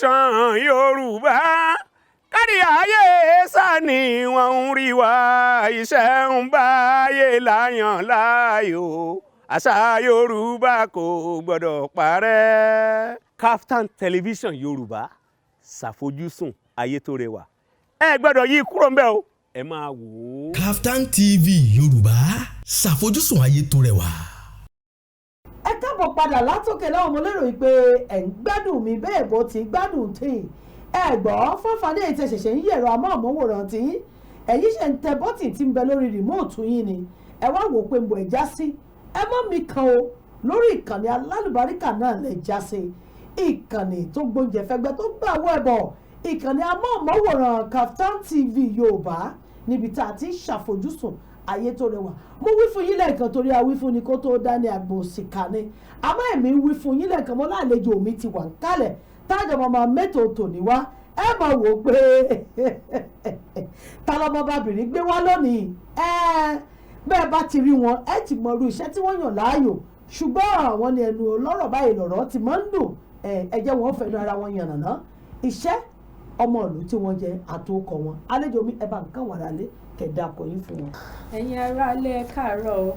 Tẹlifíṣàn Yorùbá kárí ayé sani wọ́n ń rí wa, iṣẹ́ ń báyé láyàn láàyò, àṣà Yorùbá kò gbọ́dọ̀ parẹ́. Kaftan Television Yorùbá, ṣàfojúsùn ayé tó rẹwà. Ẹ gbọ́dọ̀ yí kúrò ńbẹ̀ o, ẹ máa wò ó. Kaftan TV Yorùbá, ṣàfojúsùn ayé tó rẹwà. Ẹ káàbọ̀ padà látòkè láwọn. Mo lérò wípé ẹ̀ ń gbádùn mi bẹ́ẹ̀ bó ti gbádùn tí ẹ gbọ́ fáfáde ètò. Ṣẹ̀ṣẹ̀ ń yẹ̀rọ amóhùnmáwòrán tí ẹ̀yin ṣe ń tẹ button tí ń bẹ lórí remote yín ni, ẹ wá wò pé ń bọ̀ ẹ̀ já sí. Ẹ mọ́ mi kan o, lórí ìkànnì alálùbáríkà náà lẹ̀ já sí, ìkànnì tó gbóúnjẹ fẹ́gbẹ́, tó gbà wọ́ ẹ̀bọ̀, ìkànnì amóhùnmáwòrán Kaftan TV Yorùbá, níbi tá a ti ń ṣàfojúsùn ayé tó rẹwà. Mo wí fún yín lẹ́ẹ̀kan, torí a wí fún ni kó tó dání, àgbò òsìkà ni. Àmọ́ èmi ń wí fún yín lẹ́ẹ̀kan mọ́, láàlejò mi ti wà ń kálẹ̀ tájọ mọ́mọ́ mẹ́tò tòní wá. Ẹ mọ̀ wò ó pé ta lọmọbabìnrin gbé wá lónìí. Ẹ bẹ́ẹ̀ bá ti rí wọn, ẹ ti mọ irú iṣẹ́ tí wọ́n yàn láàyò. Ṣùgbọ́n àwọn ni ẹnu ọlọ́rọ̀ báyìí lọ̀rọ̀ ti máa ń dùn. Ẹ jẹ́ wọ́n fẹnu ara wọn yànnàná iṣẹ́, ọmọ ìlú tí wọ́n jẹ́ àtòkọ wọn. Àlejò mi, ẹ bá nǹkan wàrà lé kẹ̀dá kò yín fún wọn. Ẹ̀yin aráalé, ẹ káàárọ̀ o,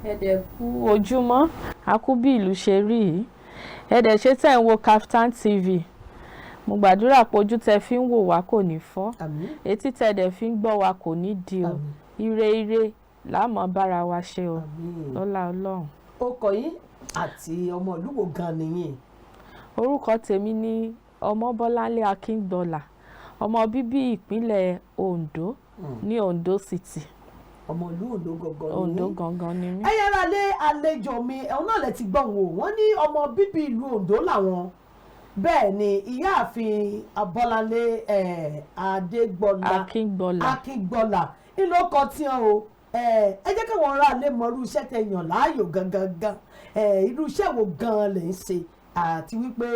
ẹ dẹ̀ kú ojúmọ́, a kú bí ìlú ṣe rí yìí, ẹ dẹ̀ ṣe tẹ̀ ń wo Kaftan TV. Mo gbàdúrà pé ojú tẹ fi ń wò wá kò ní fọ́, Àmín. etí tẹ dẹ̀ fi ń gbọ́ wá kò ní di o. Àmín. Ire ire làá bára wa ṣe o. Àmín. Lọ́lá Ọlọ́run. Ó kọ yín àti ọmọ ìlú wo gan nìyí? Orúkọ tèmi ní Ọmọbọ́láńlé Akíngbọ́là, ọmọ bíbí ìpínlẹ̀ Ondo, ní Ondo City. Ọmọ ìlú Ondo gangan ni Ondo yín. gangan ni mí. Ẹ yára lé, àlejò mi ẹ̀hún náà lẹ ti gbọ́n o. Wọ́n ní ọmọ bíbí ìlú Ondo làwọn. Bẹ́ẹ̀ ni, ìyáàfin Abọ́láńlé Adégbọ́lá. Akíngbọ́lá. Akíngbọ́lá ìlú ọkọ̀ tí wọn o. Ẹ jẹ́ káwọn aráalé mọ irú iṣẹ́ tẹ́ yàn láàyò gangan gan. Irú iṣẹ́ wo gan lè ń ṣe, àti wípé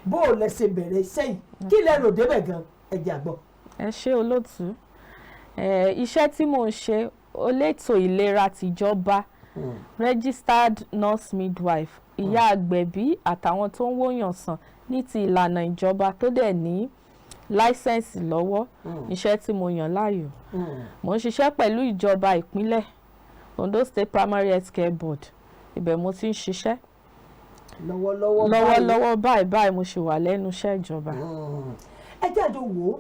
bó o lẹ ṣe bẹ̀rẹ̀ iṣẹ́ yìí, kí lẹ rò débẹ̀ gan? Ẹ jẹ́ á gbọ́. Ẹ ṣé, olóòtú. Iṣẹ́ tí mò ń ṣe, olétò ìlera tìjọba, registered nurse midwife, ìyá agbẹ̀bí àtàwọn tó ń wòyàn sàn ní ti ìlànà ìjọba, tó dẹ̀ ní licence lọ́wọ́. Iṣẹ́ tí mo yàn láàyò, mò ń ṣiṣẹ́ pẹ̀lú ìjọba ìpínlẹ̀ Ondo State Primary Health Care Board. Ibẹ̀ mo ti ń ṣiṣẹ́. Lọ́wọ́lọ́wọ́ báyìí? Lọ́wọ́lọ́wọ́ báyìí báyìí, mo ṣì wà lẹ́nu iṣẹ́ ìjọba. Ẹ jẹ́ àjọ wò ó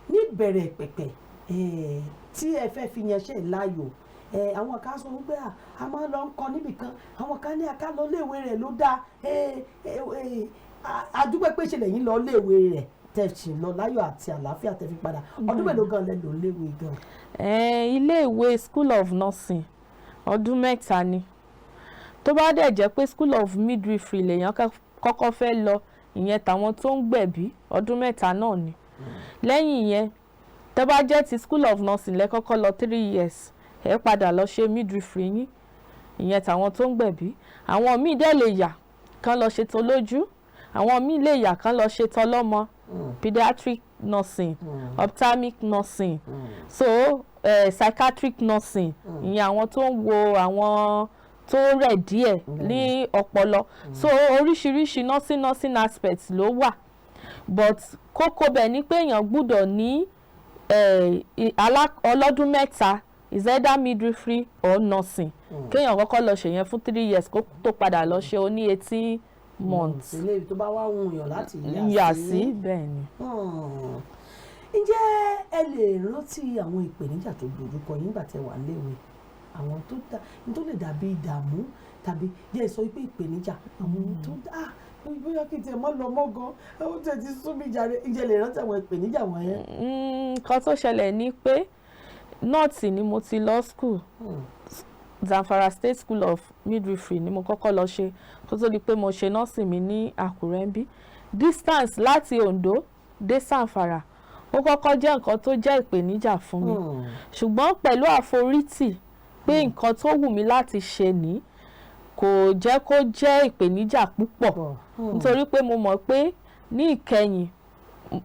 ní ìbẹ̀rẹ̀ pẹ̀pẹ̀ tí ẹ fẹ́ fi yanṣẹ́ láàyò. Àwọn kan sọ wípé a máa ń lọ ń kọ níbì kan, àwọn kan ní aká lọ léèwé rẹ̀ ló dáa. Adúpẹ́ pé ṣe lẹ́yìn lọ léèwé rẹ̀, tẹ̀ sì lọ láyọ̀ àti àlàáfíà, tẹ̀ fi padà. Ọdún mélòó gan lẹ lò léèwé gan? Iléèwé School of Nursing, ọdún 3 ni. Tó bá dẹ̀ jẹ́ pé School of Midwifery lèèyàn kọ́kọ́ fẹ́ lọ, ìyẹn tàwọn tó ń gbẹ̀bí, ọdún 3 náà ni. Lẹ́yìn ìyẹn, tó bá jẹ́ ti School of Nursing lẹ kọ́kọ́ lọ, 3 years, ẹ padà lọ ṣe midwifery yín, ìyẹn tàwọn tó ń gbẹ̀bí. Àwọn míì dẹ̀ lè yà kán lọ ṣe tolójú, àwọn míì lè yà kán lọ ṣe tọlọ́mọ, pediatric nursing, ophthalmic nursing, so psychiatric nursing, ìyẹn àwọn tó ń wo àwọn tó rẹ̀ díẹ̀ ní ọpọlọ. So oríṣiríṣi nursing aspects ló wà, but kókó bẹ̀ ni pé èèyàn gbúdọ̀ ní ọlọ́dún 3, is either midwifery or nursing, kéèyàn kọ́kọ́ lọ ṣèyẹn fún 3 years kó tó padà lọ ṣe oní 18 months. Ilé tó bá wá wùn yàn láti yà sí, bẹ́ẹ̀ ni. Ǹjẹ́ ẹ lè rántí àwọn ìpèníjà tó dojúkọ yín nígbà tẹ́ wà léwe, àwọn tó dá tó lè dàbí ìdààmú, tàbí jẹ́ sọ pé ìpèníjà, àwọn ohun tó dá bóyá kí n tiẹ̀ mọ́ lọ mọ́ gan, ó tẹ̀ ti sún mi jàre? Ǹjẹ́ lè rántí àwọn ìpèníjà wọ̀nyẹn? Nǹkan tó ṣẹlẹ̀ ni pé north ni mo ti lọ school. Zamfara State School of Midwifery ni mo kọ́kọ́ lọ ṣe kó tó di pé mo ṣe nursing mi ní Àkúrẹ́ ń bí. Distance láti Ondo dé Zamfara, ó kọ́kọ́ jẹ́ nǹkan tó jẹ́ ìpèníjà fún mi, ṣùgbọ́n pẹ̀lú àforítì pé nǹkan tó wù mí láti ṣe ní, kò jẹ́ kó jẹ́ ìpèníjà púpọ̀, nítorí pé mo mọ̀ pé ní ìkẹyìn,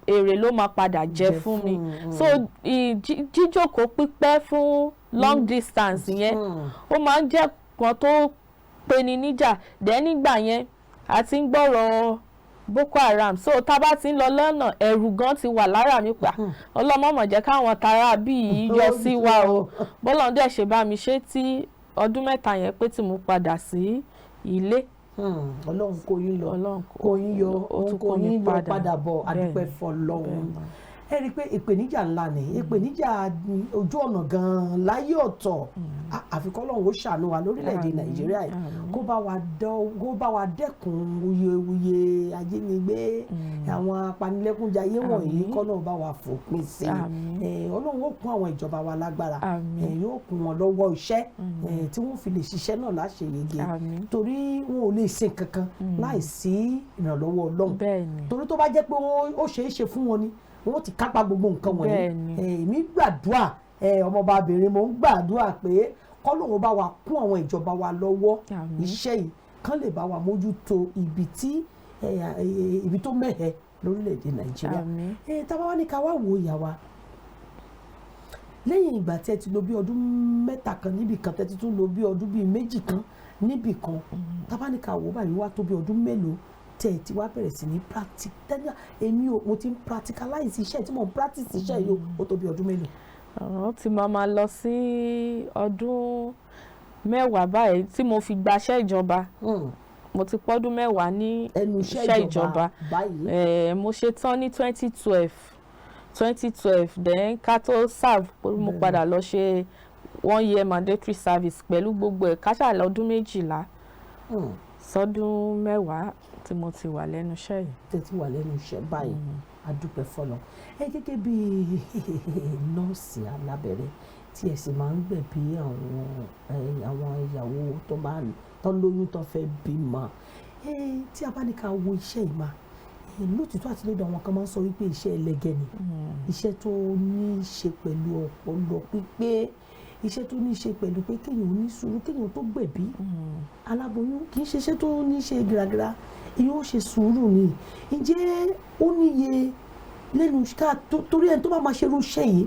èrè ló máa padà jẹ́ fún mi. So jíjókòó pípẹ́ fún long distance yẹn, ó máa ń jẹ́ kan tó peni níjà dẹ́ nígbà yẹn. A ti ń gbọ́rọ̀ Boko Haram. So tá a bá ti ń lọ lọ́nà, ẹ̀rù gan ti wà lára mi pa ọlọ́mọ̀mọ̀ jẹ́ káwọn tara bíi yọ sí wa o. Bọ́lá dẹ̀ ṣe bá mi ṣe tí ọdún 3 yẹn pé tí mo padà sí ilé. Ọlọ́run kó yín lọ, Ọlọ́run kó yín yọ, ó tún kó kó mi yín yọ padà bọ̀. Bẹ́ẹ̀ Adúpẹ́ ni. fọ́lọ́run. Ẹ rí i pé ìpèníjà ńlá ni ìpèníjà ojú ọ̀nà gan-an láyé ọ̀tọ̀. Àfi k'Ọlọ́run ó ṣàánú wa lórílẹ̀‐èdè Àmín, Nàìjíríà yìí, àmín. kó bá wa dẹ́kun wuyewuye ajínigbé, àwọn apanilẹ́kúnjayé wọ̀nyí, Àmín. k'Ọlọ́run bá wa fòpin sí i. Àmín. Ọlọ́run ó kún àwọn ìjọba wa lágbára. Àmín. Yóò kún wọn lọ́wọ́ iṣẹ́ tí wọ́n fi lè ṣiṣẹ́ náà láṣeyege, Àmín. torí wọn ò lè ṣe kankan láì sí ìrànlọ́wọ́ Ọlọ́run. Bẹ́ẹ̀ ni. Torí tó bá jẹ́ pé ó ṣeé ṣe fún wọn ni, wọ́n ti kápá gbogbo nǹkan wọ̀nyí. Bẹ́ẹ̀ni. Èmi gbàdúrà, ọmọbabìnrin, mo ń gbàdúrà pé k'Ọlọ́run bá wa kún àwọn ìjọba wa lọ́wọ́ Àmín. iṣẹ́ yìí, kán lè bá wa mójútó ibi tí ibi tó mẹ́hẹ lórílẹ̀‐èdè Nàìjíríà. Àmín. Tá a bá wá ní ká wá wo ìyá wa, lẹ́yìn ìgbà tí ẹ ti lò bí ọdún 3 kan níbì kan, tẹ́ ti tún lò bí ọdún bíi 2 kan níbì kan, tá a bá ní ká wò báyìí, wá tó bí ọdún mélòó tẹ́ ẹ ti wá bẹ̀rẹ̀ sí ní practice tẹ́lẹ̀? Èmi ò, mo ti ń practicalize iṣẹ́ tí mo ń practice iṣẹ́ yìí, ó tó bí ọdún mélòó? Ó ti máa lọ sí ọdún 10 báyìí tí mo fi gbaṣẹ́ ìjọba. Mo ti pọ́dún 10 ní ẹnu iṣẹ́ ìjọba báyìí. Mo ṣe tán ní 2012, then ká tó serve, mo padà lọ ṣe one year mandatory service pẹ̀lú gbogbo ẹ̀, ká ṣáà lọ́dún 12 sọ́dún 10 tí mo ti wà lẹ́nu iṣẹ́ yìí. Tẹ́ ti wà lẹ́nu iṣẹ́ báyìí, a dúpẹ́ fọlọ́. Ẹ gẹ́gẹ́ bí nọ́ọ̀sì alábẹ́rẹ́ tí ẹ sì máa ń gbẹ̀bí àwọn ìyàwó tó máa tó lóyún, tó fẹ́ bímọ, tí a bá ní ká wo iṣẹ́ yìí máa lótìtọ́ àti lódò, àwọn kan máa ń sọ wípé iṣẹ́ ẹlẹgẹ́ ni, iṣẹ́ tó ní í ṣe pẹ̀lú ọpọlọ pípé, iṣẹ́ tó ní í ṣe pẹ̀lú pé kéèyàn ní sùúrù, kéèyàn tó gbẹ̀bí aláboyún, kì í ṣe iṣẹ́ tó ní í ṣe gíragíra, ìyẹn ó ṣe sùúrù ni. Ǹjẹ́ ó níye lẹ́nu ká torí ẹni tó bá máa ṣerú iṣẹ́ yìí,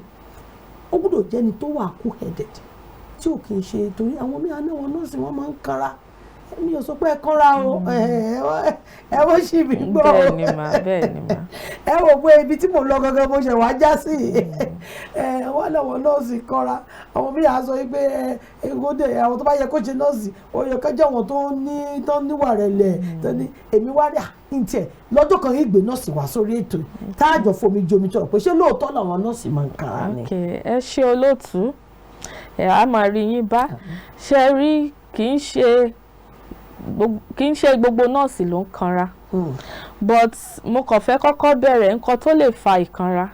ó gbọ́dọ̀ jẹ́ni tó wà cool headed, tí ò kì í ṣe, torí àwọn míì àná wọn nọ́ọ̀sì wọn máa ń kanra. Mi ò sọ pé ẹ kanra o, ẹ wọ́n sì mí gbọ́ o. Bẹ́ẹ̀ ni mà, bẹ́ẹ̀ ni mà. Ẹ wò pé ibi tí mò ń lọ gangan mo ṣẹ̀ wá já sí. Ẹ wọ́n lọ́wọ́ nọ́ọ̀sì kanra. Àwọn míì á sọ pé ẹ kódé, àwọn tó bá yẹ kó ṣe nọ́ọ̀sì, ó yẹ kó jẹ́ àwọn tó ní tó níwà rẹ̀ lẹ̀ tó ní. Èmi wá rí à ní tiẹ̀ lọ́jọ́ kan yìí gbé nọ́ọ̀sì wá sórí ètò, táàjọ fomi jomi tọrọ pé ṣé lóòótọ́ làwọn nọ́ọ̀sì máa ń kanra ni? Ok, ẹ ṣé olóòtú, ẹ á máa rí yín bá ṣe rí. Kì í ṣe gbogbo nọ́ọ̀sì ló ń kanra, but mo kàn fẹ́ kọ́kọ́ bẹ̀rẹ̀ nǹkan tó lè fa ìkanra.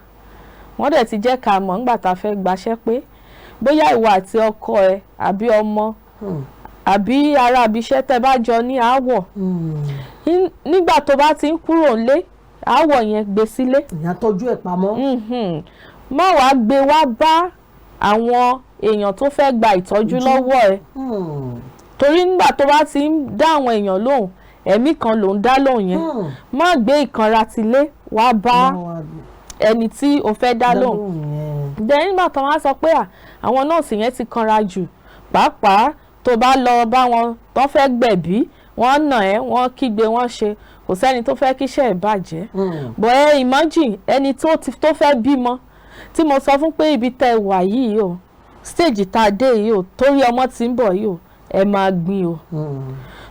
Wọ́n dẹ̀ ti jẹ́ ká mọ̀ nígbà tá a fẹ́ gbaṣẹ́ pé bóyá ìwọ àti ọkọ ẹ àbí ọmọ àbí ará abiṣẹ́ tẹ́ bá jọ ní aáwọ̀, nígbà tó bá ti ń kúrò nílé, aáwọ̀ yẹn gbé sílé. Ìyá tọ́jú ẹ̀ pamọ́. Má wàá gbé wá bá àwọn èèyàn tó fẹ́ gba ìtọ́jú lọ́wọ́ ẹ, torí nígbà tó bá ti ń dá àwọn èèyàn lóhùn, ẹ̀mí kan ló ń dá lóhùn yẹn. Má gbé ìkanra tilé wá bá ẹni tí o fẹ́ dá lóhùn. Then nígbà tó wá sọ pé àwọn nọ́ọ̀sì yẹn ti kanra jù, pàápàá tó bá lọ bá wọn tó fẹ́ gbẹ̀bí, wọ́n nà ẹ́, wọ́n kígbe, wọ́n ṣe, kò sẹ́ni tó fẹ́ kíṣẹ́ ẹ̀ bàjẹ́. But ẹ imagine ẹni tó fẹ́ bímọ tí mo sọ fún pé ibi tẹ́ ẹ wà yìí o, stage tá a dé yìí o, torí ọmọ tí ń bọ̀ yìí o, ẹ máa gbin o,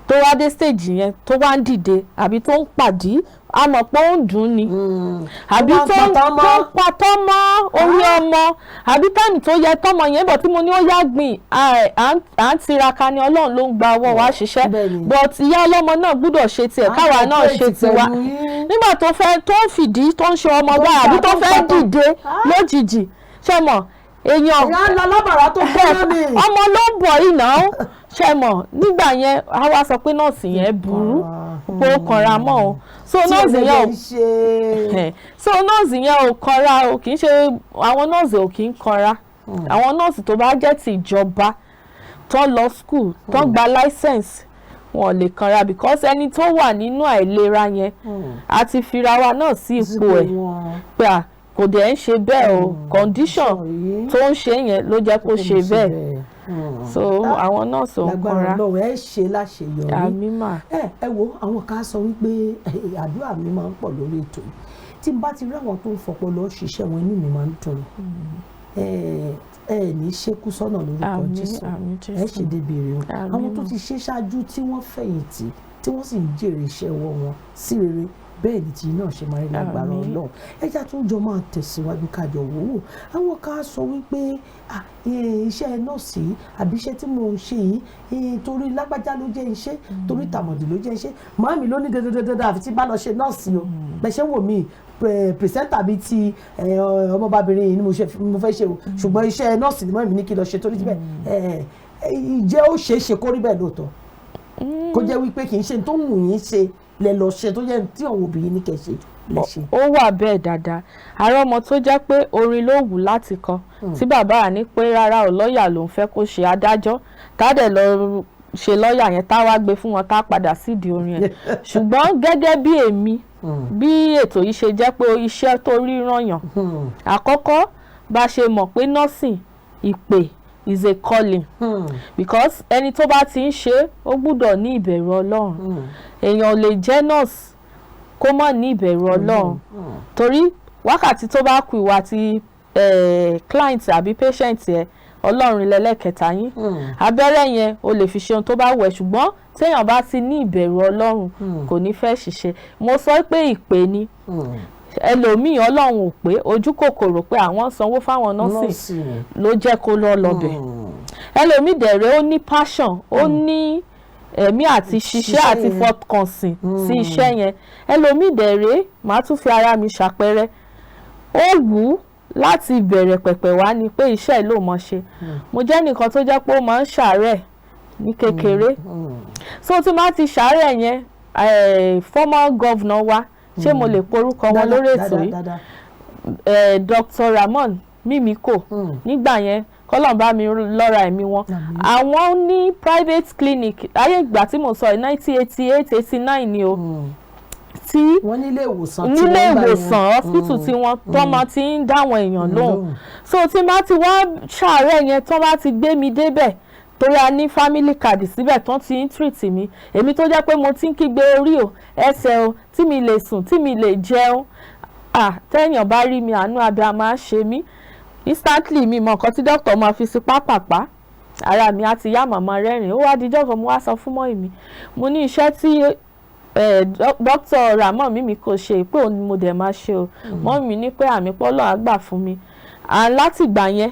tó wá dé stage yẹn, tó wá ń dìde àbí tó ń pàdí, a mọ̀ pé ó ń dùn ni, àbí tó ń patọ́ mọ́ orí ọmọ, àbí táìmù tó yẹ tọmọ yẹn bọ̀ tí mo ní ó yá gbìn, à ń tiraka ni, Ọlọ́run ló ń gba ọwọ́ wa ṣiṣẹ́, but ìyá ọlọ́mọ náà gbúdọ̀ ṣe tiẹ̀, káwa náà ṣe tiwa. Nígbà tó fẹ́ tó ń fìdí tó ń ṣe ọmọ wa, àbí tó fẹ́ dìde lójijì, ṣe mọ̀ èèyàn ọmọ ló ń bọ̀ ìná, ṣe mọ̀ nígbà yẹn a wá sọ pé nọ́ọ̀sì yẹn burú, pé ó kanra mọ́ o. So nọ́ọ̀sì yẹn ò so nọ́ọ̀sì yẹn ò kanra o. Kì í ṣe àwọn nọ́ọ̀sì ò kì í kanra. Àwọn nọ́ọ̀sì tó bá jẹ́ ti ìjọba, tó lọ school, tó gba license, wọn lè kanra, because ẹni tó wà nínú àìlera yẹn, a ti fira wa náà sí ipò ẹ̀ pé à kò dẹ̀ ń ṣe bẹ́ẹ̀ o, condition tó ń ṣe yẹn ló jẹ́ kó ṣe bẹ́ẹ̀. So àwọn nọ́ọ̀sì ò ń Lágbára kanra. Ọlọ́run, ẹ ṣe láṣeyọrí. Àmín mà. Ẹ wo, àwọn kan sọ wípé àdúrà mi máa ń pọ̀ lórí ètò yìí. Tí n bá ti rí àwọn tó ń fọpọlọ ṣiṣẹ́ wọn, inú mi máa ń dùn. Ẹ ní ṣekú sọ́nà lórúkọ Àmín, Jésù. àmín Ẹ Jésù. ṣe débi èrè o. Àmín Àwọn tó mà. ti ṣe ṣáájú tí wọ́n fẹ̀yìntì, tí wọ́n sì ń jèrè iṣẹ́ ọwọ́ wọn sí rere, bẹ́ẹ̀ ni tìyín náà ṣe máa rí lágbára Àmín. Ọlọ́run. Ẹ já tún jọ máa tẹ̀síwájú kájọ wò ó. Àwọn kan á sọ wípé, "Ah, iṣẹ́ nọ́ọ̀sì yìí àbí iṣẹ́ tí mò ń ṣe yìí, torí lágbájá ló jẹ́ iṣẹ́, torí tàmọ̀dì ló jẹ́ iṣẹ́, màámi ló ní dandandandan àfi tí bá lọ ṣe nọ́ọ̀sì o. Bẹ́ẹ̀ ṣe ń wò mí, presenter bíi ti ọmọbabìnrin yìí ni mo fẹ́ ṣe o, ṣùgbọ́n iṣẹ́ nọ́ọ̀sì ni màámi ní kí n lọ ṣe torí síbẹ̀." Ìjẹ́ ó ṣeé ṣe kó rí bẹ́ẹ̀ lóòótọ́, kó jẹ́ wípé kì í ṣe tó wù yín ṣe lẹ lọ ṣe, tó jẹ́ tí àwọn òbí yín ní kẹ́ ṣe lẹ ṣe? Ó wà bẹ́ẹ̀ dáadáa. Ààrẹ ọmọ tó jẹ́ pé orin ló wù láti kọ, tí bàbá à ní pé rárá o, lọ́ọ̀yà lòún fẹ́ kó ṣe, adájọ́ tá dẹ̀ lọ ṣe lọ́ọ̀yà yẹn, tá wá gbé fún wọn, tá padà sídìí orin ẹ̀. Ṣùgbọ́n gẹ́gẹ́ bí èmi, bí ètò yìí ṣe jẹ́ pé iṣẹ́ tó ríran yàn, àkọ́kọ́, bá ṣe mọ̀ pé nursing, ìpè, is a calling, because ẹni tó bá ti ń ṣe é, ó gbúdọ̀ ní ìbẹ̀rù Ọlọ́run. Èèyàn ò lè jẹ́ nurse kó má ní ìbẹ̀rù Ọlọ́run, torí wákàtí tó bá kù, ìwà àti client àbí patient ẹ, Ọlọ́run lẹ́lẹ́kẹta yín. Abẹ́rẹ́ yẹn, o lè fi ṣe ohun tó bá wù ẹ́, ṣùgbọ́n téèyàn bá ti ní ìbẹ̀rù Ọlọ́run, kò ní fẹ́ ṣiṣẹ́. Mo sọ pé ìpè ni. Ẹlòmíì, Ọlọ́run ò pé, ojú kòkòrò pé àwọn sanwó fáwọn nọ́ọ̀sì ló jẹ́ kó lọ lọ́bẹ̀. Ẹlòmíì dẹ̀rẹ̀, ó ní passion, ó ní ẹ̀mí àti ṣiṣẹ́ àti yẹn. fọkànsìn sí iṣẹ́ yẹn. Ẹlòmíì dẹ̀rẹ̀, màá tún fi ara mi ṣàpẹẹrẹ, ó wù ú láti bẹ̀rẹ̀ pẹ̀pẹ̀ wá ni pé iṣẹ́ yìí ló mọ̀ ṣe. Mo jẹ́ nìkan tó jẹ́ pé ó máa ń ṣàárẹ̀ ní kékeré, so tí máa ti ṣàárẹ̀ yẹn, former governor wa, ṣé mo lè porúkọ wọn lórí ètò yìí? Dr. Ramon Mimiko nígbà yẹn, kọ́lọ́n bá mi lọ́ra ẹ̀mí wọn. Àwọn ní private clinic ayé ìgbà tí mo sọ yìí, 1988, 89 ni o, tí Wọ́n nílé ìwòsàn tí nílé wọ́n gbà yẹn. ìwòsàn, hospital tí wọ́n tọ́ máa ti ń dáwọn èèyàn lóhùn. Lóhùn. So tí n bá ti wá ṣàárẹ̀ yẹn, tán bá ti gbé mi débẹ̀, torí a ní family card síbẹ̀, tán ti ń treat mi, èmi tó jẹ́ pé mo ti ń kígbe orí o, ẹsẹ̀ o, tí mi lè sùn, tí mi lè jẹun, ah, tẹ́yàn bá rí mi, àánú abẹ́ a máa ṣe mí. Instantly, mi mọ nǹkan tí dókítà máa fi sí pápápá, ara mi á ti yá, màmá rẹ́rìn. Ó wá dijọ́ kan, mo wá sọ fún mọ́ mi, mo ní iṣẹ́ tí dókítà Ramon Mímí kò ṣe pé òun ni mo dẹ̀ máa ṣe o. Mọ́ mi ní pé àmì pọ́lọ́ á gbà fún mi. À látìgbà yẹn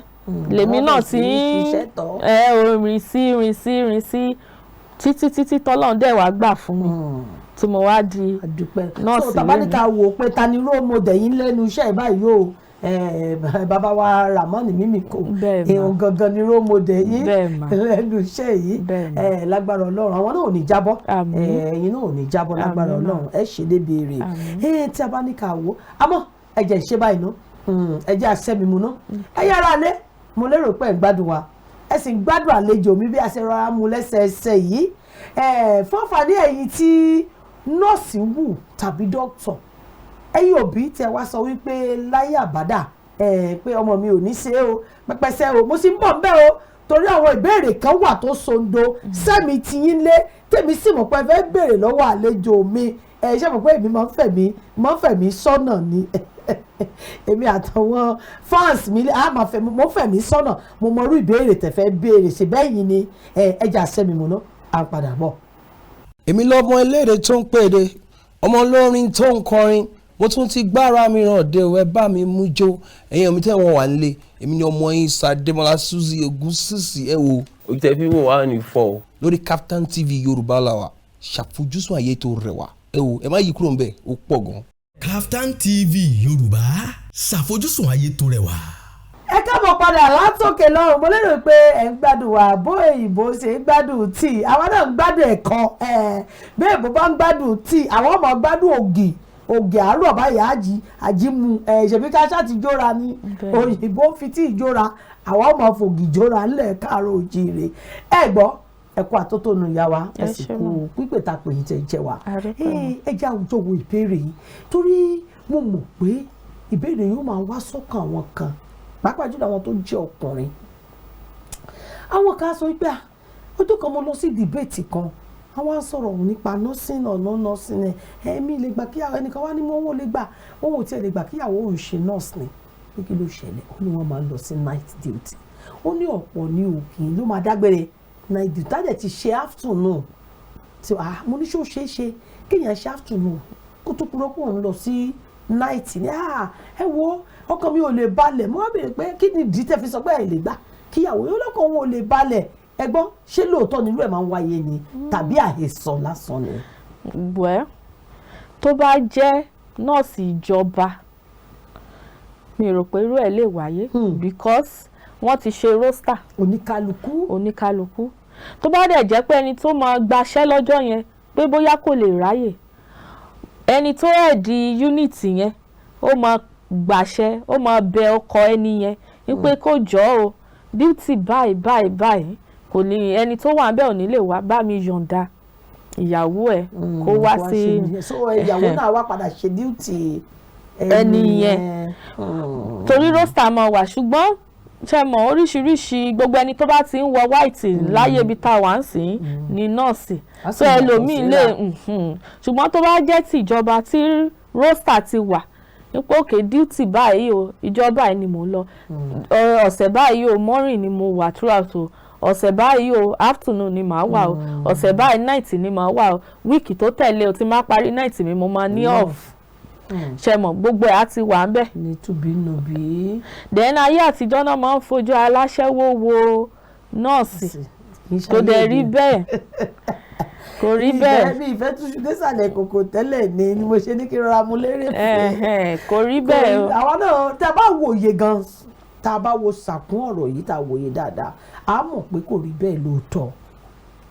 lèmi Wọ́n náà bẹ̀rẹ̀ ti sí ní ń ṣiṣẹ́ tọ́. Rìn sí, rìn sí, rìn sí, títí títí tọ́lọ́run dẹ̀ wá gbà fún mi, tí mo wá di Àdúpẹ́. nọ́ọ̀sì So tàbá ní lónìí. ká wò ó pé ta ni role model yín lẹ́nu iṣẹ́ yìí báyìí o, bàbá wa Ramon Mímíkò Bẹ́ẹ̀ mà. ìhun gangan ni role model yín Bẹ́ẹ̀ mà. lẹ́nu iṣẹ́ yìí. Bẹ́ẹ̀ mà. Lágbára Ọlọ́run, àwọn náà ò ní jábọ́. Àmín. Ẹ̀yin náà ò ní jábọ́ lágbára Àmín mà. Ọlọ́run. Ẹ ṣe débi èrè. Àmín. Tí a bá ní ká wò ó, àmọ́ ẹ jẹ́ ìṣe báyìí ná. Ẹ jẹ́ àṣẹ mi mu ná. Ẹ yára lé, mo lérò pé ẹ ń gbádùn wa, ẹ sì ń gbádùn àlejò mi bí a ṣe rọra mú lẹ́sẹẹsẹ yìí. Fún àǹfààní ẹ̀yin tí nọ́ọ̀sì wù tàbí dókítà, ẹ̀yin òbí tẹ wá sọ wípé láyé àbádà pé ọmọ mi ò ní ṣe é o, pẹpẹsẹ o, mo sì ń bọ̀ ńbẹ̀ o, torí àwọn ìbéèrè kan wà tó sondo sẹ́mi tiyín lé, tèmi sì mọ̀ pé ẹ fẹ́ béèrè lọ́wọ́ àlejò mi. Ẹ ṣe mọ̀ pé èmi máa ń fẹ̀mí sọ́nà ni. Èmi àtàwọn fans mi á máa fẹ́ mo fẹ̀mí sọ́nà. Mo mọ irú ìbéèrè tẹ́ fẹ́ béèrè ṣe bẹ́ẹ̀ yìí ni. Ẹ jà sẹ́mi mu ná, à ń padà bọ̀. Èmi lọ́mọ eléré tó ń pèdè, ọmọ olórin tó ń kọrin. Mo tún ti gbára mi ràn dé o, ẹ bá mi mú jó. Ẹ̀yin ọmọ tẹ́ wọ́n wà nílé, èmi ni ọmọ yín Sàdémọ́lá Suzy Ògúnsìsì, ẹ wo. Ojú tẹ fi wò wá ní fọ́ o. Lórí Kaftan TV Yorùbá la wà, ṣàfojúsùn ayé tó rẹwà. Ẹ wo, ẹ má yí kúrò ńbẹ̀, ó pọ̀ gan. Kaftan TV Yorùbá, ṣàfojúsùn ayé tó rẹwà. Ẹ káàbọ̀ padà látòkè lọ́rùn. Mo lérò pé ẹ̀ ń gbádùn wa bó èyìnbó ṣe ń gbádùn tíì, àwa náà ń gbádùn ẹ̀kọ́. Bí èbó bá ń gbádùn tíì, àwọn ọmọ gbádùn ògì. Ògì àárọ̀ báyìí, àjí àjímu ẹ̀ ṣèbí ká ṣáà ti jóra ni. Òyìnbó ń fi tíì jóra, àwọn ọmọ fògì jóra ńlẹ̀ káàárọ̀ òjíire. Ẹ gbọ́, ẹ kú àtótónu ìyá wa, ẹ Ẹ sì ṣé kú mà. pípè tá a pè yín tẹ̀ jẹ́ wa. A dúpẹ́ mà. Ẹ jẹ́ àwùjọ wo ìbéèrè yìí, torí mo mọ̀ pé ìbéèrè yóò máa wá sọ́kàn àwọn kan, pàápàá jùlọ àwọn tó jẹ́ ọkùnrin. Àwọn kan á sọ wípé, "Ah, ọjọ́ kan mo lọ sí debate kan, àwọn á sọ̀rọ̀ òun nípa nursing or no nursing, ẹ̀ ẹ̀mí lè gbà kíyàwó ẹnìkan wá ní mo òun ò lè gbà, òun ò tiẹ̀ lè gbà kíyàwó òun ṣe nurse ni." Pé kí ló ṣẹlẹ̀? Ó ní wọ́n máa ń lọ sí night duty. Ó ní ọ̀pọ̀ ní òkè ló máa dágbére night duty tá dẹ̀ ti ṣe afternoon tí, ah, mo ní ṣó ṣeé ṣe kéèyàn ṣe afternoon kó tó kúrò pé òun lọ sí night ni? Ah, ẹ wo, ọkàn mi ò lè balẹ̀. Mo wá béèrè pé kí ni ìdí tẹ́ fi sọ pé ẹ lè gbà kíyàwó yóò lọ́kàn òun ò lè balẹ̀. Ẹ gbọ́, ṣé lóòótọ́ nílùú ẹ̀ máa ń wáyé ni tàbí àhesọ lásán ni? Well, tó bá jẹ́ nọ́ọ̀sì ìjọba, mi rò pé irú ẹ̀ lè wáyé because wọ́n ti ṣe roster. Oníkálukú. Oníkálukú. Tó bá dẹ̀ jẹ́ pé ẹni tó máa gbaṣẹ́ lọ́jọ́ yẹn pé bóyá kò lè ráyè, ẹni tó head unit yẹn, ó máa gbàṣẹ, ó máa bẹ ọkọ ẹni yẹn wípé kó jọ̀ọ́ o, duty báyìí báyìí báyìí, kò ní ẹni tó wà níbẹ̀ ò ní lè wá bá mi yọ̀ǹda ìyàwó ẹ̀ kó wá sí. So ìyàwó náà wá padà ṣe duty ẹni yẹn, torí roster máa wà. Ṣùgbọ́n ṣe mọ̀, oríṣiríṣi, gbogbo ẹni tó bá ti ń wọ white láyé ibi tá a wà ń sìn ní nọ́ọ̀sì. Á sì So yàtọ̀ ẹlòmíì lè síra. Ṣùgbọ́n tó bá jẹ́ tìjọba tí roster ti wà nípò, òkè duty báyìí o, ìjọ báyìí ni mò ń lọ, ọ̀sẹ̀ báyìí o, morning ni mo wà throughout o, ọ̀sẹ̀ báyìí o, afternoon ni màá wà o, ọ̀sẹ̀ báyìí, night ni màá wà o, week tó tẹ̀lé o, tí máa parí night mi, mo máa ní off. Ṣe mọ̀, gbogbo ẹ̀ á ti wà ń bẹ̀. Ní tùbínùbí. Then ayé àtijọ́ náà máa ń fojú aláṣẹ́wó wo nọ́ọ̀sì. Kò dẹ̀ rí bẹ́ẹ̀, kò rí bẹ́ẹ̀. Mi ìfẹ́ túṣu désàlẹ̀ kòkò tẹ́lẹ̀ ni mo ṣe ní kí n rọra mu lérè fún. Ẹ̀hẹ̀n, kò rí bẹ́ẹ̀ o. Àwa náà, tá a bá wòye gan, tá a bá wo sàkún ọ̀rọ̀ yìí, tá a wòye dáadáa, a mọ̀ pé kò rí bẹ́ẹ̀ lóòótọ́,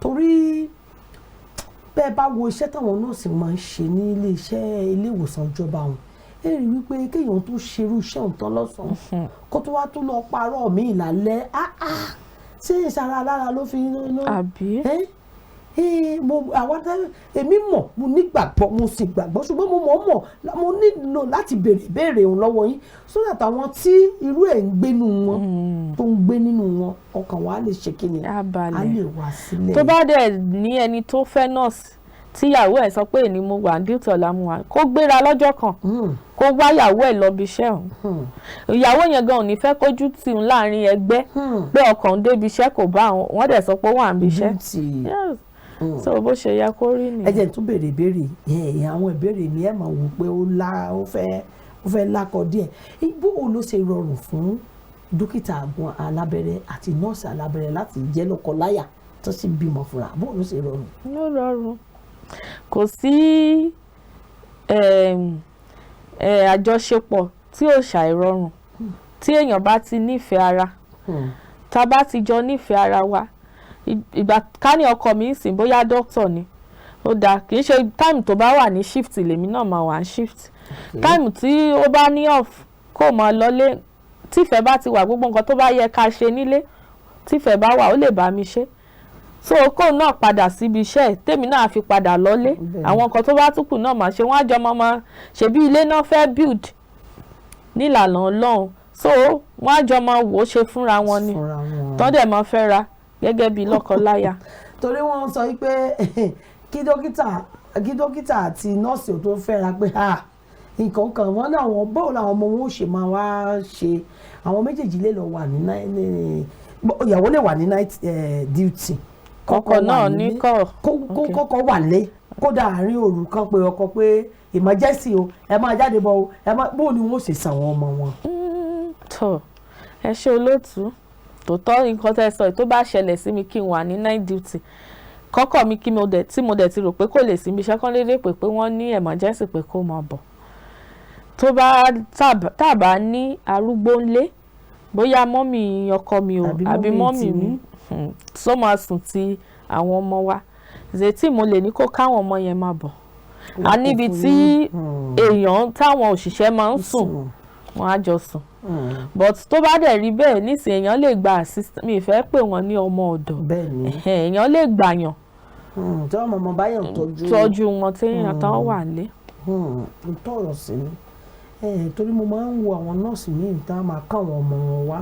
torí bẹ́ẹ̀ bá wo iṣẹ́ táwọn nọ́ọ̀sì máa ń ṣe ní ilé-iṣẹ́ ilé ìwòsàn ìjọba ọ̀hún, ẹ rí wípé kéèyàn tó ṣerú iṣẹ́ òun tán lọ́sàn-án, kó tó wá tó lọ parọ́ míì lálẹ́, ah ah, ṣé ìsara alára ló fi ló Àbí? ẹ́ ẹ́ mo àwa èmi mọ̀, mo nígbàgbọ́, mo sì gbàgbọ́, ṣùgbọ́n mo mọ̀ mọ̀ mo nílò láti béèrè ìbéèrè òun lọ́wọ́ yín, so that àwọn tí irú ẹ̀ ń gbénu wọn, tó ń gbé nínú wọn, ọkàn wa á lè ṣe kí ni? Á balẹ̀. Á lè wá sílẹ̀. Tó bá dẹ̀ ní ẹni tó fẹ́ nọ́ọ̀sì, tíyàwó ẹ̀ sọ pé èní mo wà ní duty, ọ̀la mo wà, kó gbéra lọ́jọ́ kan, kó wáyàwó ẹ̀ lọ bí iṣẹ́ òun. Ìyàwó yẹn gan ò ní fẹ́ kójú tì ń láàrin ẹgbẹ́ pé ọkàn ń débi iṣẹ́ kò bá àwọn, wọ́n dẹ̀ sọ pé ó wà níbi iṣẹ́. Duty. Yes. So bó ṣe yẹ kó rí Ẹ nìyẹn. jẹ́ n tún béèrè ìbéèrè ẹ̀. Àwọn ìbéèrè mi, ẹ̀ máa wò pé ó lá ó fẹ́ lákọ díẹ̀. Bó o ló ṣe rọrùn fún dókítà àgùn alábẹ́rẹ́ àti nọ́ọ̀sì alábẹ́rẹ́ láti jẹ́ lọ́kọ láya tó sì bímọ fúnra? Bó o ló ṣe rọrùn? Ló rọrùn. Kò sí àjọṣepọ̀ tí ò ṣàìrọrùn tí èèyàn bá ti nífẹ̀ẹ́ ara. Tá a bá ti jọ nífẹ̀ẹ́ ara wa, ìgbà ká ní ọkọ mi ń sìn, bóyá dókítà ni, ó dáa, kì í ṣe time tó bá wà ní shift lèmi náà máa wà ní shift. Time tí ó bá ní off, kó máa lọlé. Tífẹ̀ẹ́ bá ti wà, gbogbo nǹkan tó bá yẹ ká ṣe nílé, tífẹ̀ẹ́ bá wà, ó lè bá mi ṣe. So kóun náà padà síbi iṣẹ́ ẹ̀, tèmi náà fi padà lọ́lé, àwọn nǹkan tó bá tún kù náà máa ṣe. Wọ́n á jọ máa ṣebí ilé náà fẹ́ build nílànà Ọlọ́run, so wọ́n á jọ máa wò ó ṣe fúnra wọn ni. Fúnra wọn. Tọ́ dẹ̀ máa fẹ́ ra gẹ́gẹ́ bí lọ́kọ-láya. Torí wọ́n sọ wípé kí dókítà àti nọ́ọ̀sì ò tó fẹ́ra pé, ah, nǹkan kan wọ́n ní àwọn bóun làwọn ọmọ wọn ò ṣe máa wá ṣe. Àwọn méjèèjì lè lọ wà ní ìyàwó lè wà ní night duty. Kọ́kọ́ wà náà ní nílé. kọ́. Kó kọ́kọ́ wà lé, kódà àárín òru kan pé ọkọ pé emergency o, ẹ máa jáde bọ̀ o, ẹ máa bóun ni wọ́n ṣe sàn àwọn ọmọ wọn? Tọ́ ẹ ṣe olóòtú. Tòótọ́ nǹkan tẹ́ sọ yìí, tó bá ṣẹlẹ̀ sí mi kí n wà ní night duty, kọ́kọ́ mi kí mo dẹ̀ tí mo dẹ̀ ti rò pé kò lè sí ibi iṣẹ́ kan lédè pé wọ́n ní emergency pé kó máa bọ̀, tó bá tá bá ní arúgbó ńlé, bóyá mummy ọkọ mi o Àbí àbí mummy mummy mi, tìyín. tó máa sùn ti àwọn ọmọ wa zètí, mo lè ní kó káwọn ọmọ yẹn máa bọ̀. A níbi tí èèyàn táwọn òṣìṣẹ́ máa ń sùn, wọ́n á jọ sùn. But tó bá dẹ̀ rí bẹ́ẹ̀ nísìnyí, èèyàn lè gba assistant, mi ì fẹ́ pè wọ́n ní ọmọ ọ̀dọ̀. Bẹ́ẹ̀ ni. Ẹ̀hẹ́n, èèyàn lè gbàyàn Tí wọ́n mọ̀mọ́ báyọ̀ tọ́jú tọ́jú wọn téèyàn tán wà lé. Ń tọrọ sí ni. Torí mo máa ń wo àwọn nọ́ọ̀sì míì tá a máa káwọn ọmọ wọn wá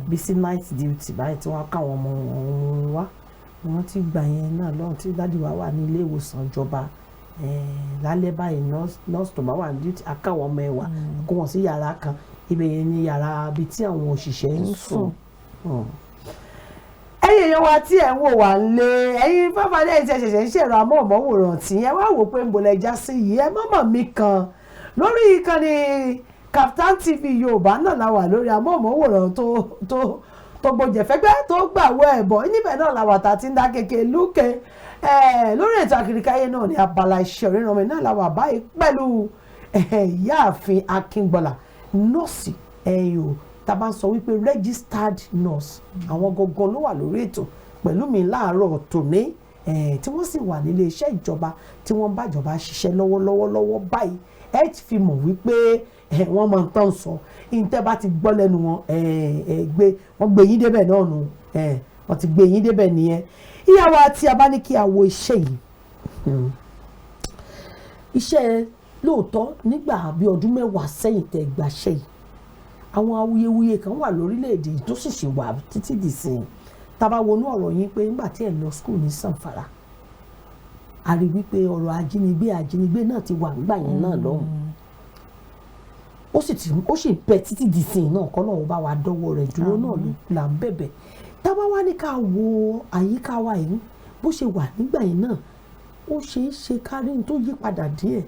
bí sí night duty báyìí, tí wọ́n á káwọn ọmọ wọn wá. Mo rántí gbà yẹn náà lọ́hùn tí daddy wa wà ní ilé ìwòsàn ìjọba, lálẹ́ báyìí, nọ́ọ̀sì tó bá wà ní duty á káwọn ọmọ ẹ̀ wá, kó wọn sí yàrá kan. Ibẹ̀ yẹn ni yàrá ibi tí àwọn òṣìṣẹ́ ń sùn. Ẹ̀yin èèyàn wa tí ẹ̀ ń wò wá lé, ẹ̀yin fáfáde, ẹ̀yin tí ẹ ṣẹ̀ṣẹ̀ ń ṣẹ̀rọ amóhùnmáwòrán tí ẹ wá wò pé ń bolẹ̀ já sí yìí, ẹ mọ̀mọ́ mi kan lórí ìkànnì Kaftan TV Yorùbá náà la wà lórí amóhùnmáwòrán tó gbòjẹ̀fẹ́gbẹ́ tó gbàwọ́ ẹ̀bọ̀ níbẹ̀ náà la wà tá a ti ń dá kéke lúkè lórí ètò Àkìrìkáyé náà ní abala iṣẹ́ oríran mi náà la wà báyìí pẹ̀lú ìyáàfin Akíngbọ́lá, nọ́ọ̀sì ẹ̀yìn o, tá a bá ń sọ wípé registered nurse, àwọn gangan ló wà lórí ètò pẹ̀lú mi láàárọ̀ tòní, tí wọ́n sì wà nílé iṣẹ́ ìjọba tí wọ́n ń bá ìjọba ṣiṣẹ́ lọ́wọ́lọ́wọ́ lọ́wọ́ báyìí. Ẹ ti fi mọ̀ wípé wọ́n mọ̀ tán sọ ìtẹ́ bá ti gbọ́ lẹ́nu wọn, gbé wọ́n gbé yín débẹ̀ náà nù, wọ́n ti gbé yín débẹ̀ nìyẹn. Ìyàwó àti abá ní kí a wo iṣẹ́ yìí, iṣẹ́ lóòótọ́, nígbà bíi ọdún 10 sẹ́yìn tẹ́ gbàṣẹ́ yìí, àwọn awuyewuye kan wà lórílẹ̀‐èdè tó sì ṣì wà títí dìsìn. Tá a bá wọnú ọ̀rọ̀ yín pé nígbà tí ẹ̀ lọ school ní Zamfara, a rí wípé ọ̀rọ̀ ajínigbé náà ti wà nígbà yẹn náà lọ́hùn, ó sì ti ó sì bẹ títí dìsìn náà, kọ́ náà ó bá wa dọ́wọ́ rẹ̀ dúró náà là ń bẹ̀bẹ̀. Tá a bá wá ní ká wo àyíká wa yìí bó ṣe wà nígbà yẹn náà, ó ṣeé ṣe kárí ní tó yí padà díẹ̀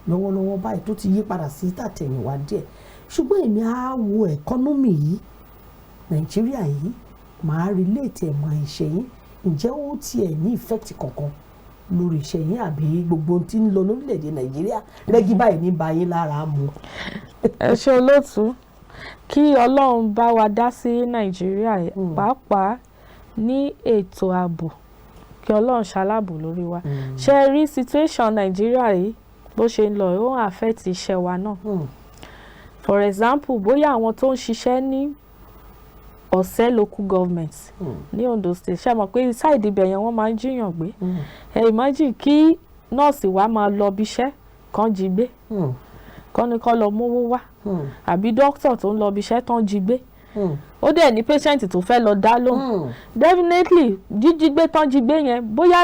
lọ́wọ́lọ́wọ́ báyìí, tó ti yí padà sí tàtẹ̀yìnwá díẹ̀. Ṣùgbọ́n èmi á wo economy yìí, Nàìjíríà yìí, màá relate ẹ̀ mọ́ iṣẹ́ yín. Ǹjẹ́ ó tiẹ̀ ní effect kankan lórí iṣẹ́ yín, àbí gbogbo ohun tí ń lọ lórílẹ̀‐èdè Nàìjíríà rẹ́gí báyìí ní bá yín lára mu? Ẹ ṣe, olóòtú. Kí Ọlọ́run bá wa dá sí Nàìjíríà, pàápàá ní ètò ààbò, kí Ọlọ́run ṣaláàbò lórí wa. Ṣe rí situation Nàìjíríà yìí bó ṣe ń lọ, ó ń affect iṣẹ́ wa náà. For example, bóyá àwọn tó ń ṣiṣẹ́ ní Ọ̀sẹ́ local government ní Ondo State, ṣe mọ̀ pé side ibẹ̀ yẹn, wọ́n máa ń jíyàn gbé. Ẹ imagine kí nọ́ọ̀sì wa máa lọ bíṣẹ́, kán jí gbé, kán ní kán lọ mówó wá, àbí dókítà tó ń lọ bíṣẹ́ tán jí gbé, ó dẹ̀ ní patient tó fẹ́ lọ dá lóhùn. Definitely, jíjí gbé tán jí gbé yẹn, bóyá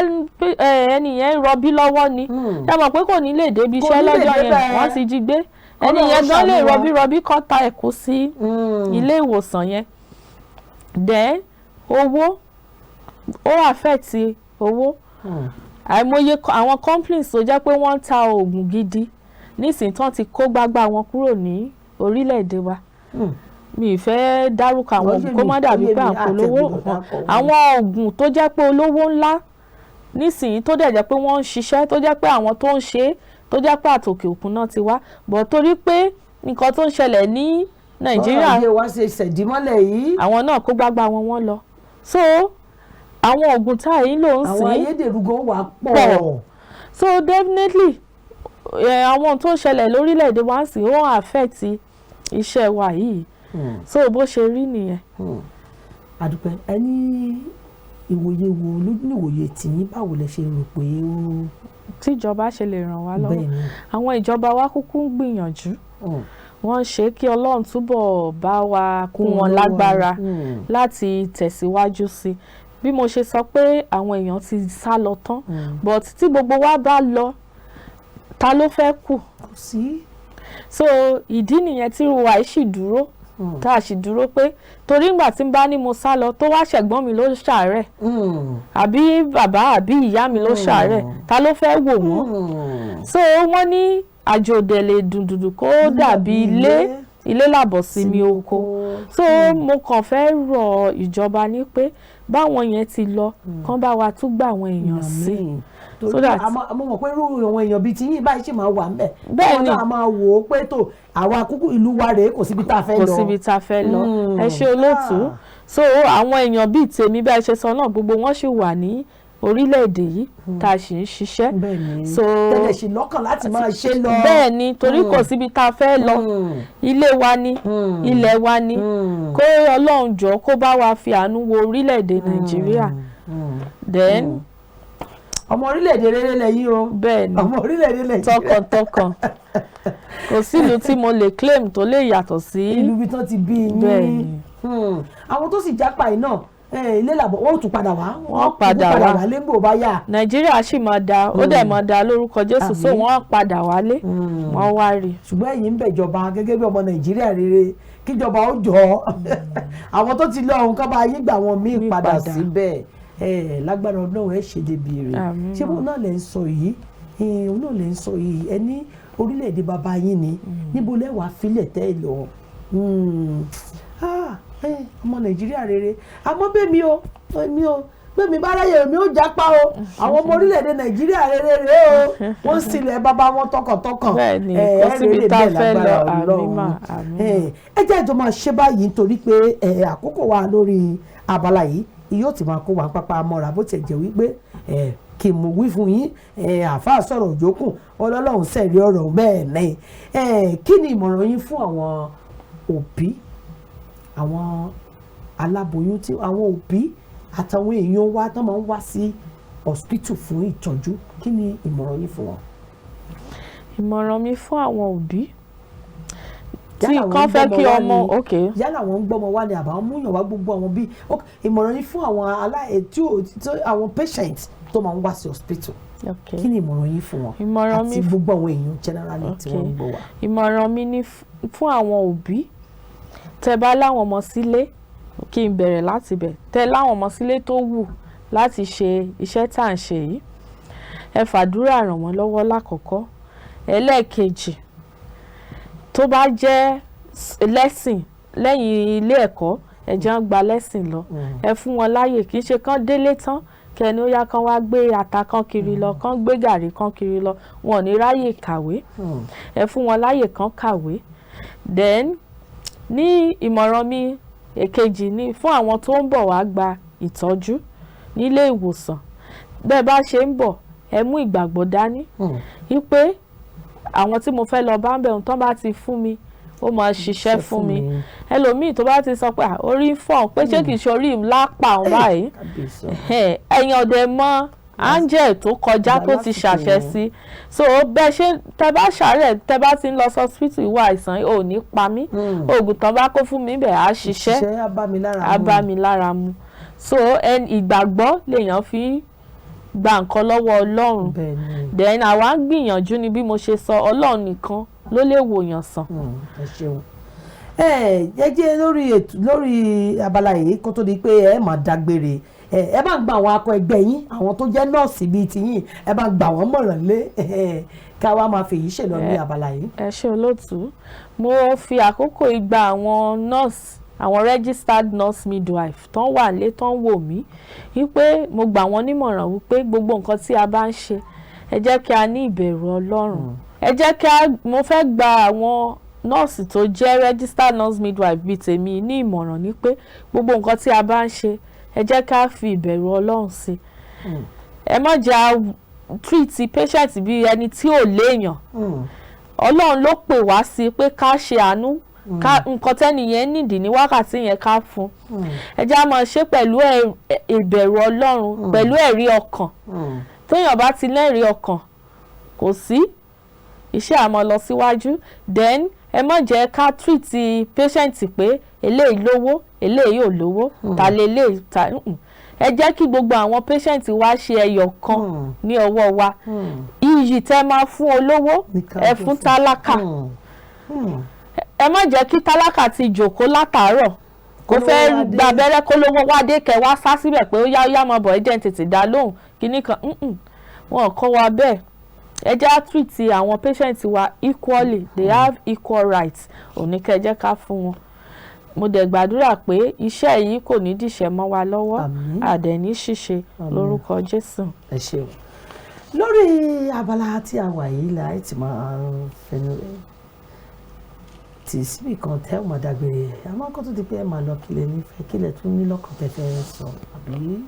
ẹni yẹn ń rọbí lọ́wọ́ ni, ṣe mọ̀ pé kò ní lè débi iṣẹ́ lọ́jọ́ yẹn, wọ́n ti jí gbé. Ẹni yẹn gan lè rọbí rọbí kọ́ ta ẹ̀kú sí ilé ìwòsàn yẹn. Then owó, ó affect owó. Àìmọye àwọn companies tó jẹ́ pé wọ́n ń ta oògùn gidi nísìnyí tán ti kó gbágbá wọn kúrò ní orílẹ̀-èdè wa. Mi ì fẹ́ dárúkọ àwọn oògùn kó má dàbí pé à ń polówó. Àwọn oògùn tó jẹ́ pé olówó ńlá nísìnyí, tó dẹ̀ jẹ́ pé wọ́n ń ṣiṣẹ́, tó jẹ́ pé àwọn tó ń ṣe é, tó jẹ́ pé àtòkè òkun náà ti wá bọ̀, torí pé nǹkan tó ń ṣẹlẹ̀ ní Nàìjíríà, ọ̀rọ̀ wa ṣe ṣẹ̀dímọ́lẹ̀ yìí, àwọn náà kó gbágbá wọn, wọ́n lọ. So àwọn oògùn tá à ń lò ń sìn àwọn ayédèrú gan wà pọ̀. So definitely, àwọn tó ń ṣẹlẹ̀ lórílẹ̀‐èdè wa ń sìn, ó ń affect iṣẹ́ wa yìí. So bó ṣe rí nìyẹn. Àdùpẹ́, ẹ ní ìwòye wo níwòye tìyín, báwo lẹ ṣe rò pé ó Tíjọba ṣe lè ràn wá lọ́wọ́? Àwọn ìjọba wa kúkú ń gbìyànjú, wọ́n ṣe. Kí Ọlọ́run túbọ̀ bá wa kún wọn lágbára láti tẹ̀síwájú sí. Bí mo ṣe sọ pé àwọn èèyàn ti sá lọ tán, but tí gbogbo wa bá lọ, ta ló fẹ́ kù? Kò sí. So ìdí nìyẹn tí wa yìí sì dúró, tá a sì dúró, pé torí ìgbà tí n bá ní mo sá lọ, tó wá ṣẹ̀gbọ́n mi ló ṣàárẹ̀, àbí bàbá àbí ìyá mi ló ṣàárẹ̀, ta ló fẹ́ wò wọ́n? So wọ́n ní àjò òdẹ̀ lè dùn dùdù kó dàbí ilé. Ilé làbọ̀ sinmi oko. So mo kàn fẹ́ rọ ìjọba ní pé báwọn yẹn ti lọ, kán bá wa tún gbà àwọn èèyàn sí so that mo mọ̀ pé irú àwọn èèyàn bíi tiyín báyìí ṣì máa wà ńbẹ̀. Bẹ́ẹ̀ ni. Wọ́n náà máa wò ó pé tó àwa kúkú ìlú wa rèé, kò síbi tá a fẹ́ lọ. Kò síbi tá a fẹ́ lọ. Ẹ ṣe, olóòtú. So àwọn èèyàn bíi tèmi bẹ́ẹ̀ ṣe sọ náà, gbogbo wọn sì wà ní orílẹ̀-èdè yìí tá a sì ń ṣiṣẹ́. So tẹ́lẹ̀ sì lọ́kàn láti máa ṣe lọ. Bẹ́ẹ̀ ni, torí kò síbi tá a fẹ́ lọ. Ilé wa ni, ilẹ̀ wa ni. Kó Ọlọ́run jọ̀ọ́, kó bá wa fi àánú wo orílẹ̀-èdè Nàìjíríà. Then Ọmọ orílẹ̀-èdè rere lẹ́yìn o. Bẹ́ẹ̀ ni. Ọmọ orílẹ̀-èdè Nàìjíríà. Tọkàntọkàn. Kò sílùú tí mo lè claim tó lè yàtọ̀ sí Ìlú ibi tán ti bí yín. Bẹ́ẹ̀ ni. Àwọn tó sì jápa yìí náà, ilé làbọ̀, wọ́n ò tún padà wá. Wọ́n padà Kúkú wá. Wá lẹ́gbò bá yà. Nàìjíríà sì máa da, ó dẹ̀ máa da lórúkọ Jésù, so Àmín. wọ́n á padà wálé, wọ́n wá rí. Ṣùgbọ́n ẹ̀yin ń bẹ̀jọba gẹ́gẹ́ bí ọmọ Nàìjíríà rere, kíjọba ó jọ àwọn tó ti lọ ọ̀hún ká bá yín gbà wọn míì Míì padà padà. síbẹ̀. Ẹ lágbára Ọlọ́run, ẹ ṣe débi rẹ̀. Àmín. Ṣé bóun náà lè ń sọ yìí? Òun náà lè ń sọ yìí. Ẹ ní orílẹ̀-èdè bàbá yín ni, níbo lẹ́wàá filẹ̀ tẹ́ ẹ lọ? Ah, ọmọ Nàìjíríà rere, àmọ́ bẹ́ẹ̀ o, èmi o, bẹ́ẹ̀ bá ráyè, èmi ó jápa o. Àwọn ọmọ orílẹ̀-èdè Nàìjíríà rere rèé o, wọ́n ń sílẹ̀ bàbá wọn tọkàntọkàn. Bẹ́ẹ̀ ni, Ẹ, kò ẹ síbi rere tá a bẹ́ẹ̀ fẹ́ lọ. lágbára Àmín Ọlọ́run. mà, àmín. Ẹ jẹ́ ìjọ máa ṣe báyìí nítorí pé àkókò wa lórí abala yìí yóò ti máa kó wa pápá mọ́ra. Bó tiẹ̀ jẹ́ wípé kí n mú wí fún yín, àáfàá sọ̀rọ̀ òjókùn, Ọlọ́run sẹ̀rí ọ̀rọ̀. Bẹ́ẹ̀ ni. Kí ni ìmọ̀ràn yín fún àwọn òbí, àwọn aláboyún, tí àwọn òbí àtàwọn èèyàn wa tó máa ń wá sí hospital fún ìtọ́jú? Kí ni ìmọ̀ràn yín fún wọn? Ìmọ̀ràn mi fún àwọn òbí tí Yálà wọ́n kan ń fẹ́ gbọ́mọ kí wá ọmọ ni, ok. Yálà wọ́n ń gbọ́mọ wá ni, àbá ń múyàn wá, gbogbo àwọn bíi, ok, ìmọ̀ràn yín fún àwọn alá tí ò tí àwọn patient tó máa ń wá sí hospital, Ok. kí ni ìmọ̀ràn yín fún wọn Ìmọ̀ràn àti mi gbogbo àwọn èèyàn generally tí wọ́n ń gbọ́ wa? Ìmọ̀ràn mi ni fún àwọn òbí, tẹ́ bá láwọn ọmọ sílé, kí n bẹ̀rẹ̀ láti bẹ̀, tẹ́ láwọn ọmọ sílé tó wù láti ṣe iṣẹ́ tá à ń ṣe yìí, ẹ fàdúrà ràn wọ́n lọ́wọ́ lákọ̀ọ́kọ́. Ẹlẹ́ẹ̀kejì, tó bá jẹ́ lẹ́sìn lẹ́yìn ilé ẹ̀kọ́, ẹ jẹ́ wọ́n gba lẹ́sìn lọ. Ẹ fún wọn láàyè. Kì í ṣe kán délé tán kẹni ó yá, kán wá gbé ata kan kiri lọ, kán gbé gàrí kan kiri lọ. Wọn ò ní ráyè kàwé. Ẹ fún wọn láàyè kán kàwé. Then ní ìmọ̀ràn mi èkejì ni fún àwọn tó ń bọ̀ wá gba ìtọ́jú nílé ìwòsàn, bẹ́ẹ̀ bá ṣe ń bọ̀, ẹ mú ìgbàgbọ́ dání wípé àwọn tí mo fẹ́ lọ bá ń bẹ̀, ohun tán bá ti fún mi, ó máa ṣiṣẹ́ fún mi. Ẹlòmíì tó bá ti sọ pé, "Ah, orí ń fọ́ òun," pé ṣé kìí ṣe orí ńlá pa òun báyìí? Kábíyèsí. Ẹ̀yin ọ̀dẹ̀ mọ angel tó kọjá tó ti lásìkò ṣàṣẹ yẹn. sí. So bẹ́ẹ̀ ṣe tẹ bá ṣàárẹ̀, tẹ bá ti ń lọ hospital, ìwọ àìsàn ò ní pa mí, oògùn tán bá kó fún mi bẹ̀ á ṣiṣẹ́. Ṣiṣẹ́, á bá mi lára Á mu. bá mi lára mu. So ìgbàgbọ́ lèèyàn fi ń gba nǹkan lọ́wọ́ Ọlọ́run. Bẹ́ẹ̀ ni. Then àwa ń gbìyànjú ni. Bí mo ṣe sọ, Ọlọ́run nìkan ló lè wòyàn sàn. Ẹ ṣeun. Ẹ jẹ́ lórí ètò, lórí abala yìí, kó tó di pé ẹ máa dágbére, ẹ bá ń gba àwọn akọ ẹgbẹ́ yín, àwọn tó jẹ́ nọ́ọ̀sì bíi tiyín, ẹ bá ń gbà wọ́n mọ̀ràn lé ká wá máa fèyí ṣèlọ ní abala yìí. Ẹ ṣé olóòtú. Mo fi àkókò ìgbà àwọn nurse, àwọn registered nurse midwife tán wà lé, tán wò mí, wípé mo gbà wọ́n nímọ̀ràn wípé gbogbo nǹkan tí a bá ń ṣe, ẹ jẹ́ kí a ní ìbẹ̀rù Ọlọ́run. Ẹ jẹ́ kí a mo fẹ́ gba àwọn nọ́ọ̀sì tó jẹ́ registered nurse midwife bíi tèmi ní ìmọ̀ràn ní pé gbogbo nǹkan tí a bá ń ṣe, ẹ jẹ́ ká fi ìbẹ̀rù Ọlọ́run sí. Ẹ má jẹ́ a treat patient bí ẹni tí ò léèyàn. Ọlọ́run ló pè wá sí pé ká ṣe àánú, ká nǹkan tẹ́nìyẹn nídìí ní wákàtí yẹn, ká fún. Ẹ jẹ́ á máa ṣe pẹ̀lú ìbẹ̀rù Ọlọ́run, pẹ̀lú ẹ̀rí ọkàn. Téèyàn bá ti lẹ́rìí ọkàn, kò sí iṣẹ́ àmọ́ lọ síwájú. Then ẹ má jẹ́ ká treat patient pé eléyìí lówó, eléyìí ò lówó, ta lè eléyìí ta. Ẹ jẹ́ kí gbogbo àwọn patient wa ṣe ẹyọ kan ní ọwọ́ wa. Iyì tẹ́ máa fún olówó, Ní ká ẹ gbé fún fún. tálákà. Ẹ má jẹ́ kí tálákà ti jòkó látàárọ̀ kó Kólówó fẹ́ wá dé. gba abẹ́rẹ́, kó lówó wá dé, kẹ́ wá sá síbẹ̀ pé ó yá, ó yá, máa bọ̀, ẹ jẹ́ n tètè dá lóhùn kíní kan. Wọn ò kọ́ wa bẹ́ẹ̀. Ẹ jẹ́ á treat àwọn patient wa equally. They have equal rights. Òní kẹ́ ẹ jẹ́ ká fún wọn. Mo dẹ̀ gbàdúrà pé iṣẹ́ yìí kò ní dìṣẹ́ mọ́ wa lọ́wọ́. Àmín. Àdẹ̀ní ṣíṣe lórúkọ Jésù. Ẹ ṣeun. Lórí abala tí a wà yìí la ẹ ti máa fẹnu tì síbì kan tẹ́ ọ̀ máa dágbére. Àmọ́ kó tó di pé ẹ máa lọ, kílẹ̀ nífẹ̀ẹ́, kílẹ̀ tún ní lọ́kàn tẹ́ fẹ́ sọ, àbí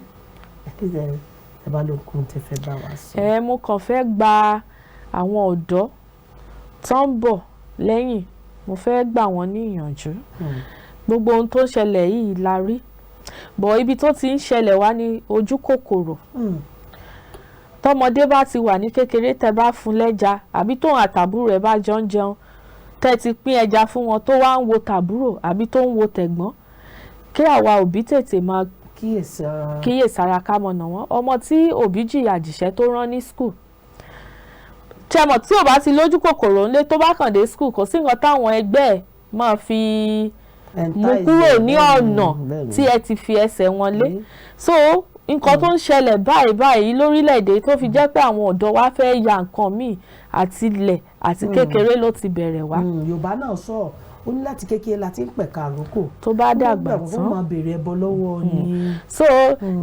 ẹ bá lókun tẹ́ fẹ́ bá wa sọ? Ẹ mo kàn fẹ́ gba àwọn ọ̀dọ́ tó ń bọ̀ lẹ́yìn, mo fẹ́ gbà wọ́n ní ìyànjú. Gbogbo ohun tó ń ṣẹlẹ̀ yìí la rí bọ̀, ibi tó ti ń ṣẹlẹ̀ wá ní ojú kòkòrò. Tọmọdé bá ti wà ní kékeré, tẹ́ bá fún lẹ́ja, àbí tóun àtàbúrò ẹ̀ bá jọ ń jẹun. Tẹ́ ti pín ẹja fún wọn, tó wá ń wo tàbúrò àbí tó ń wo tẹ̀gbọ́n, kí àwa òbí tètè máa Kíyèsí ara. Kíyèsára, ká mọ̀nà wọn. Ọmọ tí òbí jìyà jìṣẹ́ tó rán ní school, tẹmọ̀, tí ò bá ti lójú kòkòrò ńlé, tó bá kàn dé school, kò sí nǹkan táwọn ẹgbẹ́ ẹ̀ máa fi mú kúrò ní ọ̀nà tí ẹ ti fi ẹsẹ̀ wọn lé. So nǹkan tó ń ṣẹlẹ̀ báyìí báyìí lórílẹ̀‐èdè, tó fi jẹ́ pé àwọn ọ̀dọ́ wa fẹ́ ya nǹkan míì, àti ilẹ̀ àti kékeré ló ti bẹ̀rẹ̀ wá. Yorùbá náà sọ, ó ní láti kékeré láti ń pẹ̀ka àrókò. Tó bá dàgbà tán, tán, ó máa béèrè ẹbọ lọ́wọ́ ni. So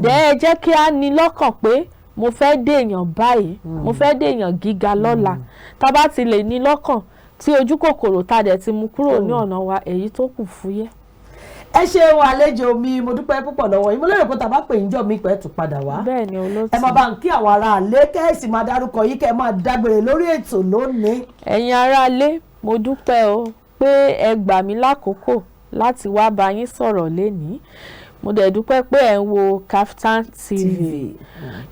dẹ́ ẹ jẹ́ kí á ní lọ́kàn pé mo fẹ́ dèèyàn báyìí, mo fẹ́ dèèyàn gíga lọ́la. Tá a bá ti lè ní lọ́kàn, tí ojú kòkòrò tá a dẹ̀ ti mú kúrò ní ọ̀nà wa, èyí tó kù fúyẹ́. Ẹ ṣeun, àlejò mi, mo dúpẹ́ púpọ̀ lọ́wọ́ yín. Mo lérò pé tá a bá pè yín jọ mi pẹ́ tún padà wá. Bẹ́ẹ̀ ni, olóòtú. Ẹ máa bá ń kí àwọn ará àlé, kẹ́ẹ̀sì máa dárúkọ yín, kẹ́ ẹ máa dágbére lórí ètò lónìí. Ẹ̀yin aráalé, mo dúpẹ́ o pé ẹ gbà mí lákòókò láti wá bá yín sọ̀rọ̀ lénìí. Mo dẹ̀ dúpẹ́ pé ẹ̀ ń wo Kaftan TV.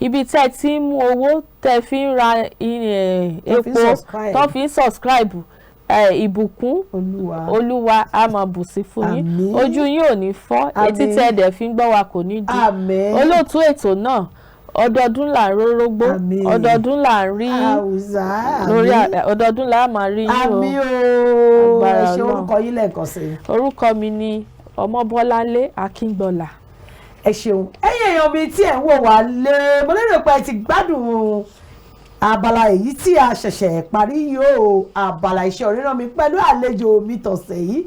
Ibi tẹ́ ẹ ti ń mú owó tẹ́ ẹ fi ń ra Tó fi ń epo subscribe. tó fi ń subscribe, ìbùkún Olúwa. Olúwa á máa bù sí fún yín. Àmín. Ojú yín ò ní fọ́, etí Àmín. tẹ́ ẹ dẹ̀ fi ń gbọ́ wa kò ní di. Àmín. Olóòtú ètò náà, ọdọọdún là ń rórógbó, Àmín. ọdọọdún là ń rí Àwùsá. lórí Àmín. ọdọọdún là á máa rí yín o. Àmín o. Ẹ Agbára ṣe. Ọlọ́run. Orúkọ yín lẹ́ẹ̀kan sí i? Orúkọ mi ni Ọmọbọ́láńlé Akíngbọ́lá. Ẹ ṣeun. Ẹ̀yin èèyàn mi tí ẹ̀ ń wò wá lé, mo lérò pé ẹ ti gbádùn abala èyí tí a ṣẹ̀ṣẹ̀ parí yóò, abala iṣẹ́ oríran mi pẹ̀lú àlejò mi tọ̀sẹ̀ yìí.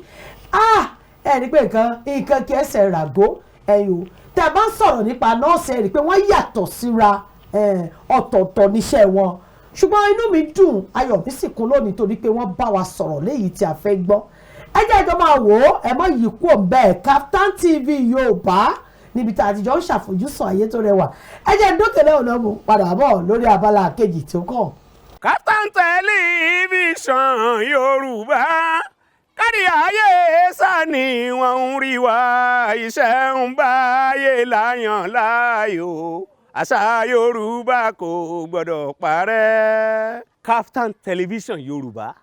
Ah, ẹ rí pé nǹkan nǹkan kí ẹsẹ̀ ràgó. Ẹ̀yìn o, tẹ́ ẹ bá ń sọ̀rọ̀ nípa nọ́ọ̀sì, ẹ rí pé wọ́n yàtọ̀ síra, ọ̀tọ̀ọ̀tọ̀ níṣẹ́ wọn. Ṣùgbọ́n inú mi dùn, ayọ̀ mi sì kún lónìí torí pé wọ́n bá wa sọ̀rọ̀ léyìí tí a fẹ́ gbọ́. Ẹ jẹ́ ìjọ máa wò ó, ẹ má yí kúrò bẹ́ẹ̀. Kaftan TV Yorùbá, níbi tá a ti jọ ń ṣàfojúsùn ayé tó rẹwà. Ẹ jẹ́ dókè lẹ́hìn náà, mú padà bọ̀ lórí abala kejì tó kàn. Kaftan Television Yorùbá, kárí ayé sani wọ́n ń rí wa. Iṣẹ́ ń báyé láyàn láàyò, àṣà Yorùbá kò gbọ́dọ̀ parẹ́. Kaftan Television Yorùbá,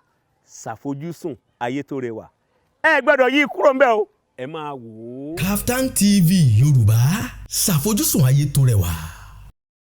ṣàfojúsùn ayé tó rẹwà. Ẹ gbọ́dọ̀ yí kúrò ń bẹ̀ o, ẹ máa wò ó. Kaftan TV Yorùbá, ṣàfojúsùn ayé tó rẹwà.